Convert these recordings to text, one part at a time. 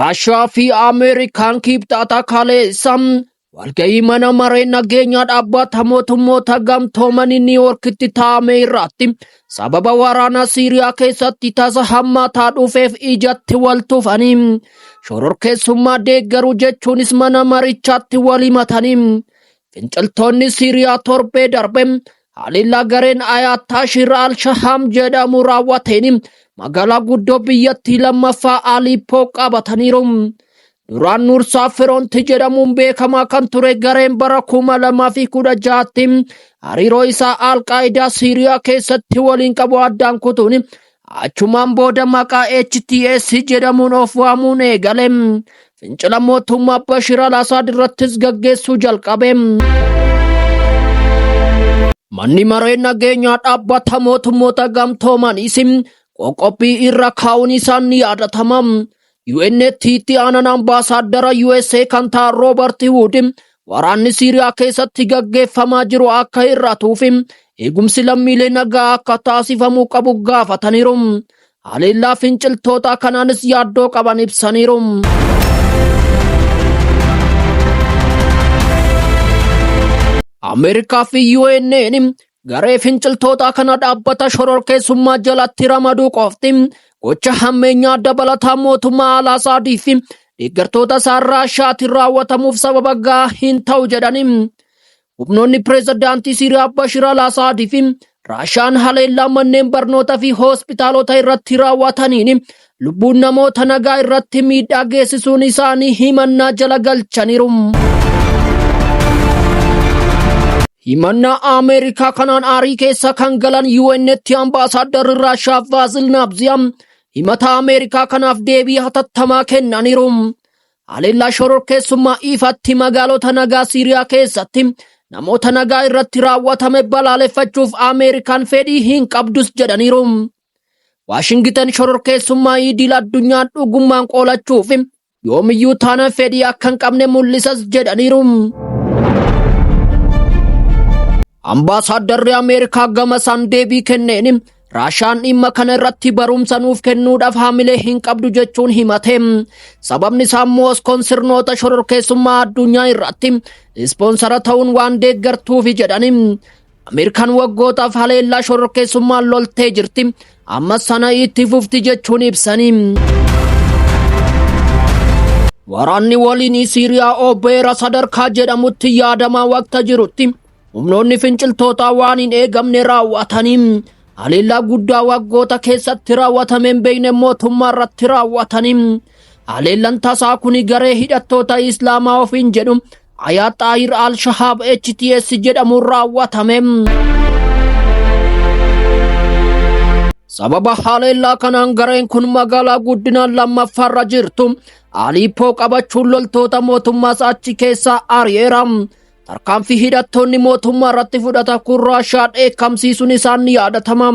Raashiyaa fi Ameerikaan Kibxata kaleessa walga'ii mana maree nageenyaa dhaabbata mootummoota gamtoomanii Niiwoorkitti taa'ame irratti sababa waraana Siiriyaa keessatti tasa hammaataa dhufeef ijatti wal tufanii shororkeessummaa deeggaruu jechuunis mana marichaatti wal himatanii finciltoonni Siiriyaa torbee darbe haleellaa gareen Ayaat Taashir al-Shahaam jedhamu raawwateen magaalaa guddoo biyyattii lammaffaa Aliippoo qabataniiru. Duraan Nuursaa Firoonti jedhamuun beekamaa kan ture gareen bara 2016tti hariiroo isaa Alqaayidaa Siiriyaa keessatti waliin qabu addaan kutuun achumaan booda maqaa HTS jedhamuun of waamuun eegale. Fincila mootummaa Bashir al-Asaad irrattis gaggeessuu jalqabe. Manni maree nageenyaa dhaabbata mootummoota gamtoomaniis qoqqobbii irra kaa'uun isaan ni yaadatama. UN'tti itti aanan ambaasaaddara USA kan ta'an Roobert Wood waraanni Siiriyaa keessatti gaggeeffamaa jiru akka hir'atuu fi eegumsi lammiilee nagaa akka taasifamuu qabu gaafataniiru. Haleellaa finciltootaa kanaanis yaaddoo qaban ibsaniiru. Ameerikaa fi UN'n garee finciltootaa kana dhaabbata shororkeessummaa jalatti ramaduu qofti gocha hammeenyaa dabalataa mootummaa Al-Asaadii fi deeggartoota isaa Raashiyaatiin raawwatamuuf sababa gahaa hin ta'u jedhani. Humnoonni pireezidaantii Siiriyaa Bashir Al-Asaadii fi Raashiyaan haleellaa manneen barnoota fi hospitaalota irratti raawwataniin lubbuun namoota nagaa irratti miidhaa geessisuun isaanii himannaa jala galchaniiru. Himannaa Ameerikaa kanaan aarii keessa kan galan UN'tti ambaasaaddarri Raashiyaa Vaasil Naabziyaa himata Ameerikaa kanaaf deebii hatattamaa kennaniiru. Haleellaa shororkeessummaa ifatti magaalota nagaa Siiriyaa keessatti namoota nagaa irratti raawwatame balaaleffachuuf Ameerikaan fedhii hin qabdus jedhaniiru. Waashingitan shororkeessummaa idil addunyaa dhugummaan qolachuuf yoomiyyuu taanaan fedhii akka hin qabne mul'isas jedhaniiru. Ambaasaaddarri Ameerikaa gama isaan deebii kenneen Raashaan dhimma kana irratti barumsa nuuf kennuudhaaf haamilee hin qabdu jechuun himate. Sababni isaa Mooskoon sirnoota shororkeessummaa addunyaa irratti ispoonsara ta'uun waan deeggartuufi jedhani. Ameerikaan waggootaaf haleellaa shororkeessummaan loltee jirti. Ammas sana itti fufti jechuun ibsani. Waraanni waliinii Siiriyaa Obeera sadarkaa jedhamutti yaadamaa waqta jirutti humnoonni finciltootaa waan hin eegamne raawwatanii haleellaa guddaa waggoota keessatti raawwatame hin beekne mootummaa irratti raawwatanii haleellaan tasaa kuni garee hidhattoota Islaamaa ofiin jedhu Ayaat Xaahir Al-Shahaab HTS jedhamuun raawwatame. Sababa haleellaa kanaan gareen kun magaalaa guddinaan lammaffaarra jirtu Aliippoo qabachuun loltoota mootummaas achi keessaa ari'eera. Tarkaanfii hidhattoonni mootummaa irratti fudhatan kun Raashiyaa dheekkamsiisuun isaan ni yaadatama.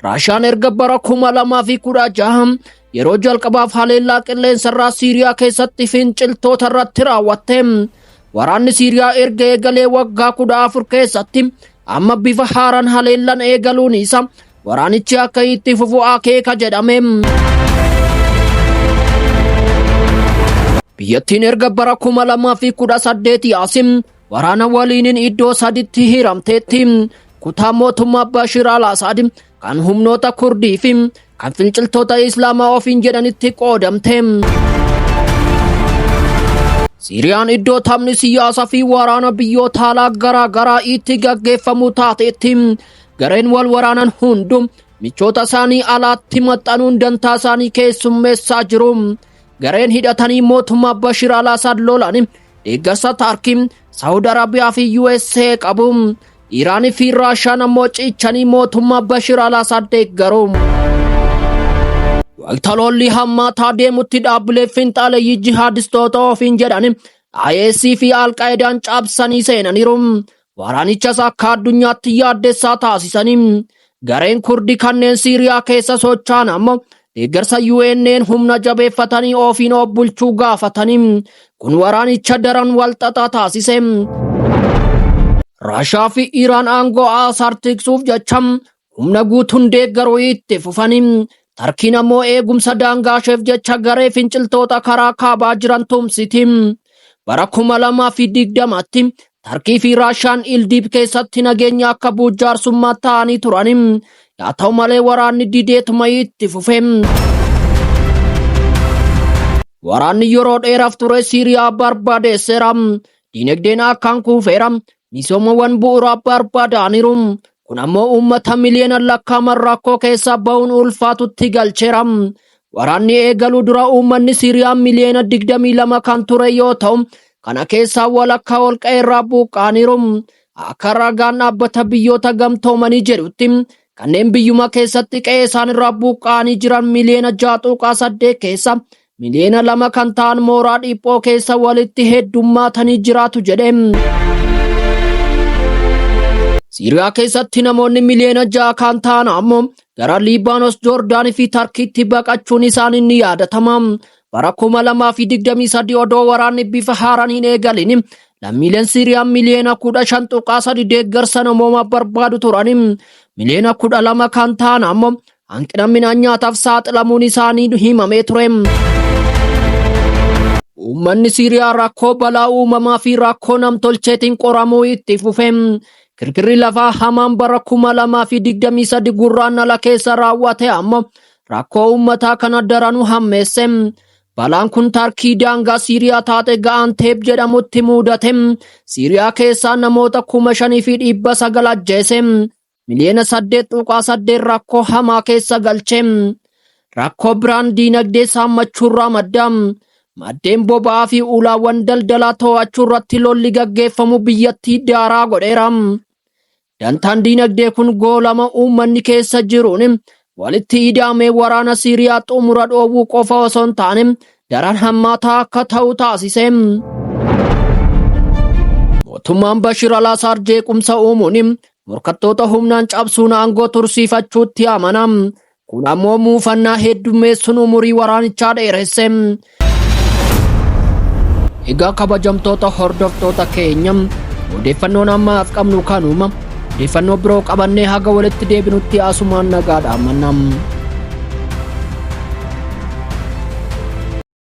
Raashiyaan erga bara 2016 yeroo jalqabaaf haleellaa qilleensarraa Siiriyaa keessatti finciltoota irratti raawwatte. Waraanni Siiriyaa erga eegalee waggaa 14 keessatti amma bifa haaraan haleellan eegaluun isa waraanichi akka itti fufu akeeka jedhame. Biyyattiin erga bara 2018 asim waraana waliiniin iddoo saditti hiramteetti. Kutaa mootummaa Bashir al-Assad kan humnoota Kurdii fi kan finciltoota Islaamaa ofiin jedhanitti qoodamte. Siiriyaan iddoo taphni siyaasaa fi waraana biyyoota alaa garaa garaa itti gaggeeffamu taateetti. Gareen wal waraanan hundu michoota isaanii alaatti maxxanuun dantaa isaanii keessummeessaa jiru. Gareen hidhatanii mootummaa Bashir al-Assad lolan deeggarsa Tarkii, Saawud Arabiyaa fi USA qabu. Iiraan fi Raashaan ammoo ciichanii mootummaa Bashir al-Assad deeggaru. Waqta lolli hammaataa deemutti dhaabbilee finxaaleyyii jihaadistoota ofiin jedhan IS fi Alqaayidaan cabsanii seenaniiru. Waraanichas akka addunyaatti yaaddessaa taasisanii. Gareen Kurdi kanneen Siiriyaa keessa socho'an ammoo deeggarsa UN'n humna jabeeffatanii ofiin of bulchuu gaafatanii. Kun waraanicha daran walxaxaa taasise. Raashaa fi Iraan aangoo Asaad tiksuuf jecha humna guutuun deeggaruu itti fufanii. Tarkiin ammoo eegumsa daangaasheef jecha garee finciltoota karaa kaabaa jiran tumsiti. Bara 2020tti Tarkii fi Raashaan Ildiib keessatti nageenya akka buujjaarsummaa ta'anii turan. Haa ta'u malee waraanni dideetuma itti fufe. Waraanni yeroo dheeraaf ture Siiriyaa barbadeesseera. Dinagdeen akkaan kuufeera. Misoomawwan bu'uuraa barbaadaaniiru. Kun ammoo uummata miliyoona lakkaa'aman rakkoo keessaa bahuun ulfaatutti galcheera. Waraanni eegaluu dura uummanni Siiriyaa miliyoona 22 kan ture yoo ta'u, kana keessaa walakkaa ol qe'eerraa buqqa'aniiru. Akka ragaan dhaabbata biyyoota gamtoomanii jedhutti kanneen biyyuma keessatti qe'ee isaanirraa buqqa'anii jiran miliyoona 6.8 keessa miliyoona 2 kan ta'an mooraa dhiphoo keessa walitti heddummaatanii jiraatu jedhe. Siiriyaa keessatti namoonni miliyoona 6 kan ta'an ammoo gara Liibaanos, Joordaanii fi Tarkiitti baqachuun isaanii ni yaadatama. Bara 2023 odoo waraanni bifa haaraan hin eegalin lammiileen Siiriyaa miliyoona 15.3 deeggarsa namoomaa barbaadu turan. Miliyoona 12 kan ta'an ammoo hanqina midhaan nyaataaf saaxilamuun isaanii himamee ture. Uummanni Siiriyaa rakkoo balaa uumamaa fi rakkoo namtolcheetiin qoramuu itti fufe. Kirkirri lafaa hamaan bara 2023 Gurraandhala keessa raawwate ammoo rakkoo uummataa kana daranuu hammeesse. Balaan kun Tarkii daangaa Siiriyaa taate Ga'anteeb jedhamutti mudate. Siiriyaa keessaa namoota 5,900 ajjeese. Miliyoona 8.8 rakkoo hamaa keessa galche. Rakkoo biraan diinagdee saammachuurraa madda. Maddeen boba'aa fi ulaawwan daldalaa to'achuu irratti lolli gaggeeffamu biyyattii daaraa godheera. Dantaan diinagdee kun goolama uummanni keessa jiruun walitti ida'amee waraana Siiriyaa xumura dhoowwuu qofa osoo hin taane daran hammaataa akka ta'u taasise. Mootummaan Bashir al-Asaad jeequmsa uumuun morkattoota humnaan cabsuun aangoo tursiifachuutti amana. Kun ammoo muufannaa heddummeessuun umurii waraanichaa dheeresse. Egaa kabajamtoota hordoftoota keenya, odeeffannoon ammaaf qabnu kanuma. Odeeffannoo biroo qabannee haga walitti deebinutti asumaan nagaa dhaammanna.